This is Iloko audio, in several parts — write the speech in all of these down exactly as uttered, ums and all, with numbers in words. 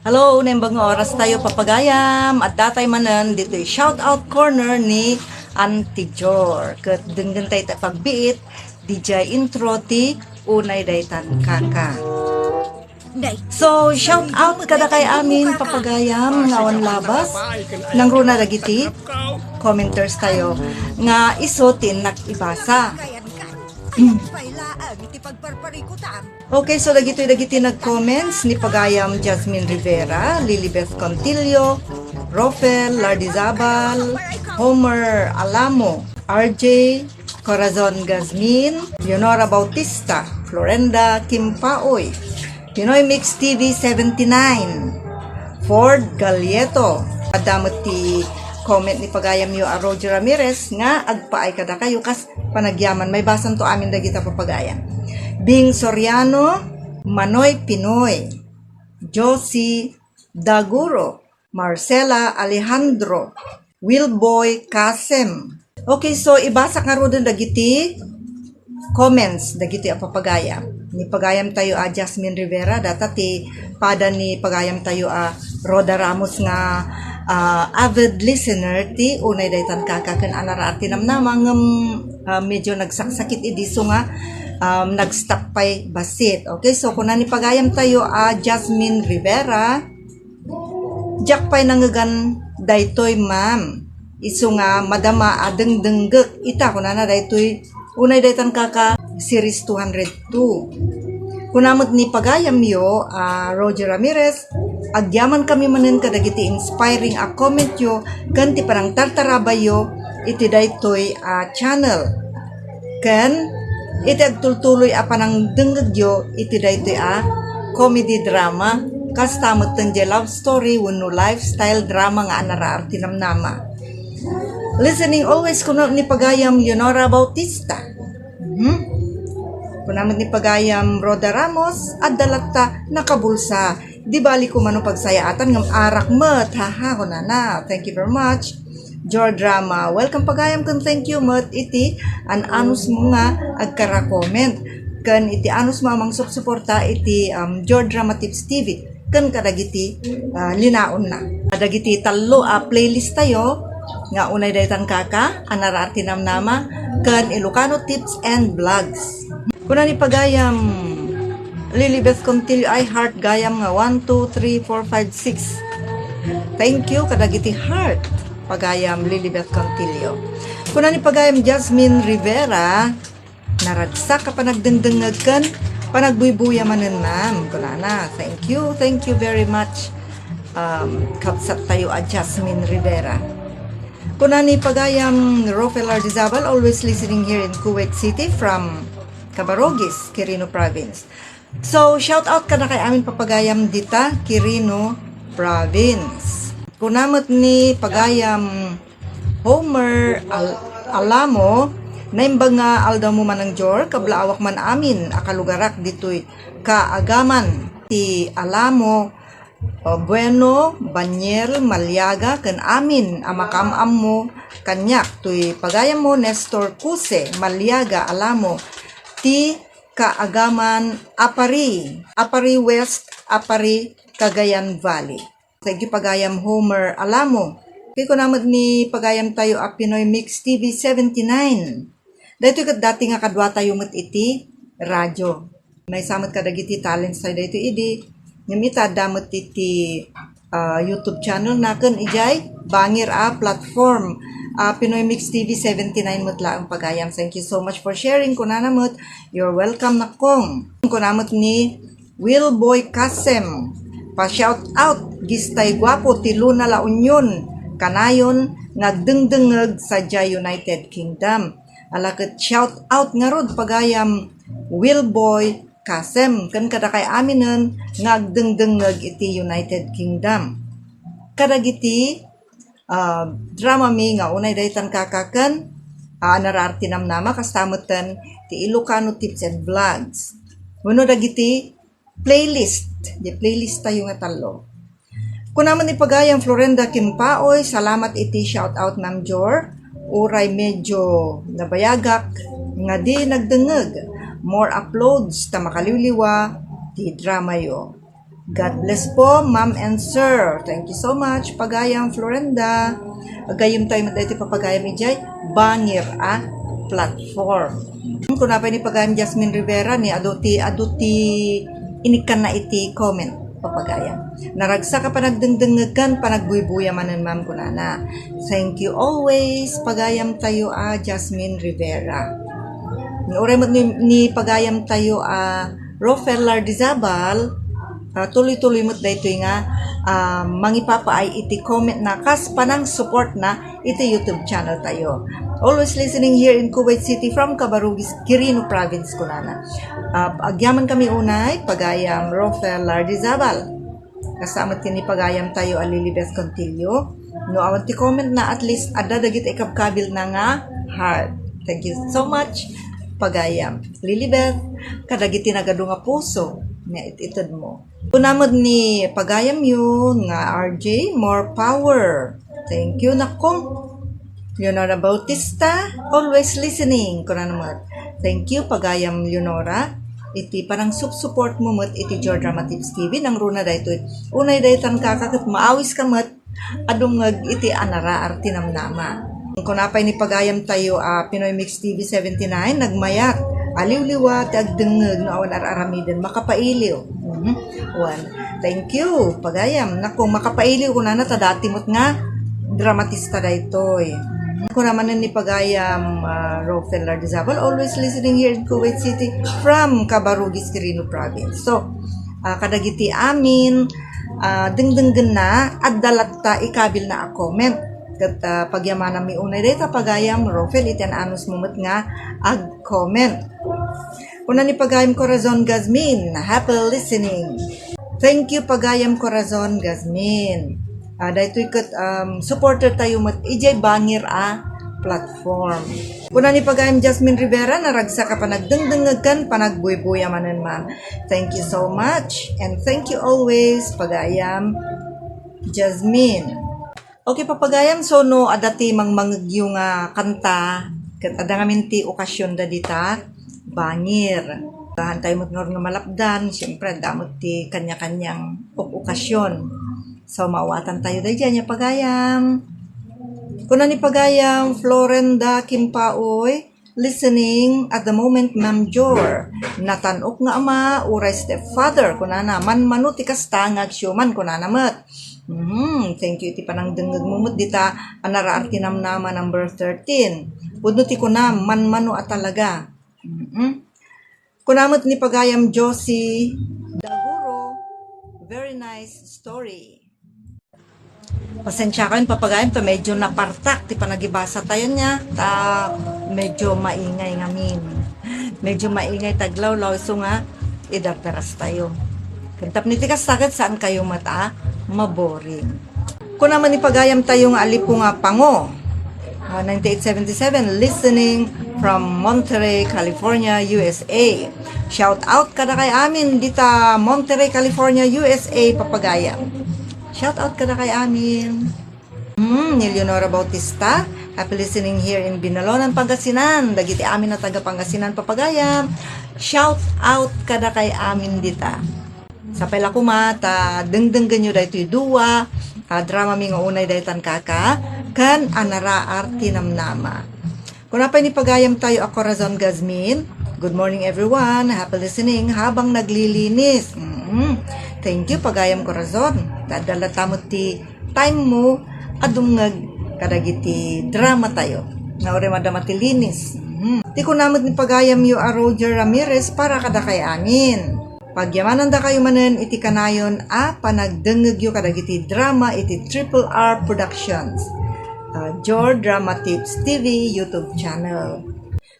Hello, naimbag nga oras tayo, papagayam. Adda tay manen ditoy shout out corner ni Auntie Jor. Ket denggen tay ta pagbiit, D J intro ti Unay Daytan Kaka. So, shout out kadakay amin, papagayam, nga awan labas. Nangruna dagiti commenters tayo nga isu ti innak ibasa. Okay, so dagitoy dagiti nag-comments ni pagayam Jasmine Rivera, Lilibeth Contillo, Rofel Lardizabal, Homer Alamo, R J Corazon Gazmin, Leonora Bautista, Florenda Kimpaoy, Pinoy Mix T V seventy-nine, Ford Galieto. Adda met ti comment ni pagayamyo a Roger Ramirez nga agpaay kadakayo kas panagyaman. Maibasanto amin dagita, papagayam. Bing Soriano, Manoy Pinoy, Josie Daguro, Marcela Alejandro, Wilboy Kasem. Okay, so ibasak ngaruden dagiti comments dagiti a papagayam. Ni pagayam tayo a Jasmine Rivera, data ti pada ni pagayam tayo a Rhoda Ramos nga, ah, avid listener ti Unay Daytan Kaka ken Anaraar ti Namnama ngem, ah, medyo nagsaksakit idi, so nga, um, nag-stop pay bassit. Okay, so kuna ni pagayam tayo a Jasmine Rivera, diak pay nangngegan daytoy, ma'am. Isu nga madama a dengdenggek ita, kunana, daytoy Unay Daytan Kaka Series two hundred two. Kuna met ni pagayamyo a Roger Ramirez, agyamankami manen kadagiti inspiring a commentyo ken ti panangtartarabayyo iti daytoy a channel. Ken iti agtultuloy a panangdengngegyo iti daytoy a comedy drama, kasta metten diay love story wenno lifestyle drama nga Anaraar ti Namnama. Listening always kuno ni pagayam Leonora Bautista. Mhm. Kuna met ni pagayam Rhoda Ramos, adda latta nakabulsa. Di bali ko mano pagsayaatan ngem arak met. Haha, kunana. Thank you very much. Jor Drama, welcome pagayam ken thank you met iti an-anusmo nga agkara-comment ken iti anusmo a mangsupsuporta iti, um, Jor Drama Tips T V ken kadagiti, ah, linaonna. Kadagiti tallo a playlist tayo nga Unay Daytan Kaka, Anaraar ti Namnama, ken Ilocano Tips and Vlogs. Kuna ni pagayam Lilibeth Contillo, ay heart gayam nga one, two, three, four, five, six. Thank you kadagiti heart, pagayam Lilibeth Contillo. Kuna ni pagayam Jasmine Rivera, naragsak a panagdengdengngeg ken panagbuybuyamanen, ma'am. Kunana, thank you, thank you very much, um, kabsat tayo a Jasmine Rivera. Kuna ni pagayam Rofel Ardizabal, always listening here in Kuwait City from Cabarogis, Quirino Province. So, shout out kadakay amin, papagayam dita, Quirino Province. Kuna met ni pagayam Homer Al-, Alamo, naimbag nga aldawmo, Manang Jor, kablaawak man amin a kalugarak ditoy Kaagaman ti Alamo, o, Bueno, Baniel, Maliaga, ken amin a makaam-ammo kaniak, toy pagayammo Nestor Cuse, Maliaga, Alamo, ti Kaagaman, Aparri, Aparri West, Aparri, Cagayan Valley. Thank you, pagayam Homer Alamo. Kay kuna met ni pagayam tayo a Pinoy Mix T V seventy-nine. Daytoy ket dati nga kadua tayo met iti radyo. Maysa met kadagiti talents tayo daytoy idi. Ngem ita, adda met iti, ah, YouTube channel na ken idiay bangir a platform. Ah, Pinoy Mix T V seventy-nine met laeng, pagayam. Thank you so much for sharing. Kunana met, you're welcome, nakong. Kuna met ni Will Boy Kasem, pa-shout out, Gistay Guapo ti Luna La Union, kanayon nga agdengdengngeg sadiay United Kingdom. Ala ket shout out ngarud, pagayam Will Boy Kasem, ken kadakay aminen nga agdengdengngeg iti United Kingdom. Kadagiti, ah, drama mi nga Unay Daytan Kaka ken, ah, Anaraar ti Namnama, kasta metten ti Ilocano Tips and Vlogs. Wenno dagiti playlist, di playlist tayo nga tallo. Kuna met ni pagayam Florenda Kimpaoy, salamat iti shout out, Ma'am Jor. Uray medyo nabayagak nga di nagdengngeg. More uploads ta makaliwliwa ti drama yo. God bless po, ma'am and sir. Thank you so much, pagayam Florenda. Aggayyemtayo met daytoy, pagayam, idiay bangir a platform. Kuna pay ni pagayam Jasmine Rivera, ni adu ti, adu ti inikkanna iti comment, papagayam. Naragsak a panagdengdengngeg ken panagbuybuya manen, ma'am, kunana. Thank you always, pagayamtayo a Jasmine Rivera. Ni uray met ni, ni pagayamtayo a Rofel Lardizabal, ah, tuloy-tuloy met daytoy nga, ah, mangipapaay iti comment na kas panang support na iti YouTube channel tayo. Always listening here in Kuwait City from Cabarugis, Quirino Province, kunana. Ah, agyaman kami unay, pagayam Rofel Lardizabal. Kasta met ken ni pagayamtayo a Lilibeth Contillo. No awan ti comment na, at least adda dagiti ikabkabil na nga heart. Thank you so much, pagayam Lilibeth, kadagiti nagadu nga puso nga it-itedmo. Kuna met ni pagayamyo nga R J, more power. Thank you, nakong. Leonora Bautista, always listening, kunana met. Thank you, pagayam Leonora, iti panangsupsuportmo met iti Joy Drama Tips T V, nangruna daytoy. Unay daytan kaka ket maawiska met a dumngeg iti anaraar ti namnama. Kuna pay ni pagayamtayo a Pinoy Mix T V seventy-nine, nagmayat. Aliwliwa ti agdengngeg no awan ar-aramiden, makapailiw. Mhm. Wen, thank you, pagayam. Naku, makapailiw kunana ta dati met nga dramatista daytoy. Kuna manen ni pagayam, ah, Rofel Lardizabal, always listening here in Kuwait City from Cabarugis, Quirino Province. So, ah, kadagiti amin, ah, dengdenggenna, adda latta ikabilna a comment. Ket, ah, pagyamananmi unay dayta, pagayam Rofel, iti an-anusmo met nga ag-comment. Kuna ni pagayam Corazon Gazmin, happy listening. Thank you, pagayam Corazon Gazmin. Ah, daytoy ket, um, supporter tayo met idiay bangir a platform. Kuna ni pagayam Jasmine Rivera, naragsak a panagdengdengngeg ken panagbuybuya manen, ma'am. Thank you so much. And thank you always, pagayam Jasmine. Okay, papagayam, so no adda ti mangmangegyo nga kanta, ket adda ngamin ti okasion da dita, bangir. Bahan tayo met ngarud nga malapdan, siyempre, adda met ti kanya-kanyang ok-, okasion. So, maawatan tayo daydiay, nia pagayam. Kuna ni pagayam, Florenda Kimpaoy, listening at the moment, Ma'am Jor. Natan-ok nga ama, uray stepfather, kunana, manmano ti kasta nga agsiuman, kunana met. Mhm, thank you iti panangdengngegmo met dita a naraar ti namnama number thirteen. Pudno ti kunam, manmano a talaga. Mhm. Kuna met ni pagayam Josie Daguro, very nice story. Pasensiakayon, papagayam, ta medyo napartak ti panagibasa tayo nia, ta medyo maingay ngamin. Medyo maingay taglawlaw, isu nga idagdaras tayo. Ken tapno iti kasta ket saan kayo met a maboring. Kuna man ni pagayam tayo nga Alipo nga Pango. Ah, nineteen seventy-seven, listening from Monterey, California, U S A. Shout out kadakay amin dita Monterey, California, U S A, papagayam. Shout out kadakay amin. Hmm, ni Leonora Bautista, happy listening here in Binalonan, Pangasinan. Dagiti amin a taga Pangasinan, papagayam. Shout out kadakay amin dita. Sapay la koma ta dengdenggenyo daytoy dua a dramami nga unay daytan kaka ken a naraar ti namnama. Kuna pay ni pagayam tayo a Corazon Gazmin, "Good morning, everyone. Happy listening habang naglilinis." Mm. Thank you, pagayam Corazon. Ta adda latta met ti time mo a dumngeg kadagiti drama tayo. Nga uray madama ti linis. Mm. Ti kuna met ni pagayam yo a Roger Ramirez para kadakay amin. Pagyamanandakayo manen iti kanayon a panagdengngegyo kadagiti drama iti Triple R Productions, ah, Jor Drama Tips T V YouTube channel.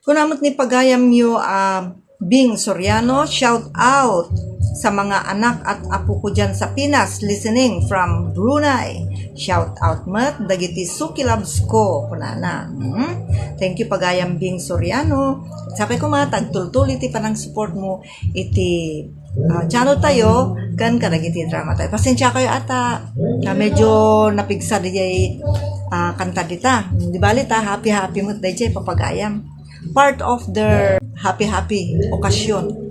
Kuna met ni pagayamyo a Bing Soriano, shout out sa mga anak at apo ko dyan sa Pinas, listening from Brunei. Shout out met dagiti suki loves ko, kunana. Hmm? Thank you, pagayam Bing Soriano. Sapay koma ta agtultuloy ti panang support mo iti, ah, channel tayo, ken kadagiti drama tayo. Pasensiakayo ata, ah, medyo napigsa diay, ah, kanta dita. Di bali ta, happy-happy met diay papagayam. Part of their happy-happy okasyon.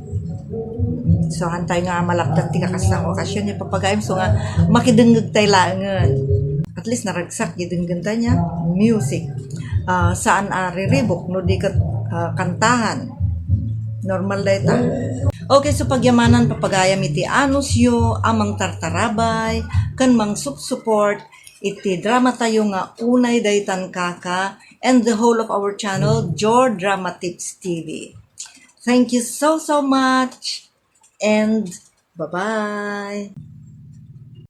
So, hantay nga malakdat ti kakasta nga okasyon, ipapagayam, so nga makidengngeg tay laengen. At least naragsak, denggen tay nga music. Ah, saan a riribuk, no di ket, ah, kantahan. Normal dayta. Okay, so pagyamanan, papagayam iti anusyo a mangtartarabay, ken mangsupsupport iti drama tayo nga Unay Daytan Kaka and the whole of our channel, Jor Drama Tips T V. Thank you so, so much, and bye-bye.